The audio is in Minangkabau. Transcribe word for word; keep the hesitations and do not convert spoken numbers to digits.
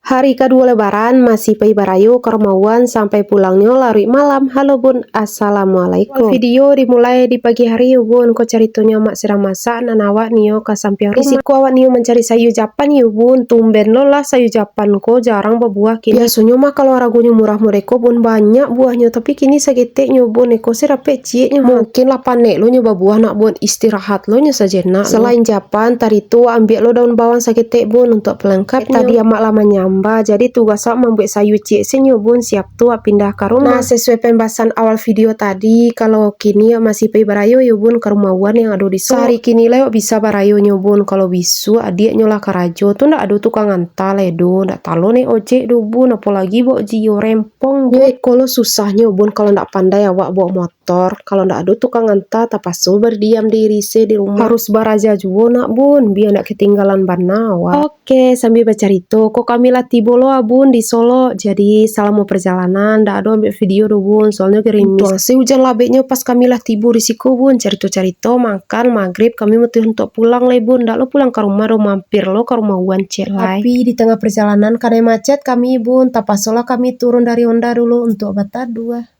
Hari kaduo Lebaran, masih pai barayo ka rumah Wan sampai pulangnyo laruik malam. Halo Bun, assalamualaikum. Video dimulai di pagi hari yo Bun, ko caritonyo amak sadang masak, nan awak nio ka sampiang rumah. Di siko awak nio mancari sayua japan yo Bun, tumben lo lah sayua japan ko jarang babuah kini. Biasonyo mah kalau aragonyo murah modeko Bun, banyak buahnyo, tapi kini saketeknyo Bun, iko se dapek cieknyo. Mungkin lah panek lo nyo babuah nak Bun, istirahat lo nyo sajenak lo. Salain japan, tadi tu ambiak lo daun bawang saketek Bun untuak pelengkapnyo. Tadi amak lah manyamba, jadi tugas awak mambuek sayua ciek se nyo Bun, siap tu awak pindah ka rumah. Nah, sesuai pembahasan awal video tadi, kalau kini awak masih pai barayo yo Bun ka rumah Wan yang ado di Solok. Sahari kini lai awak bisa barayo nyo Bun, kalau bisuak adiaknyo lah karajo tu ndak ado tukang anta lai doh, ndak talo naik ojek doh Bun, apolagi baok Jio rempong Bun. Yo iko lo susahnyo Bun, kalau ndak pandai awak baok motor. Kalau ndak ado tukang anta, tapaso bardiam diri se di rumah. Harus baraja juo nak Bun, bia ndak ketinggalan bana awak. Oke, sambia bacarito, ko kami lah tibo lo ah Bun di Solok. Jadi, salamo perjalanan, ndak ado ambiak video doh Bun, soalnyo gerimis. Untuang se ujan labeknyo pas kami lah tibo di siko Bun. Carito-carito, makan, magrib, kami mutuih untuak pulang lai Bun. Ndak lo pulang ka rumah doh, mampir lo ka rumah Wan ciek lai. Tapi, di tangah perjalanan, kanai macet kami Bun, tapaso lah kami turun dari onda dulu untuak bataduah.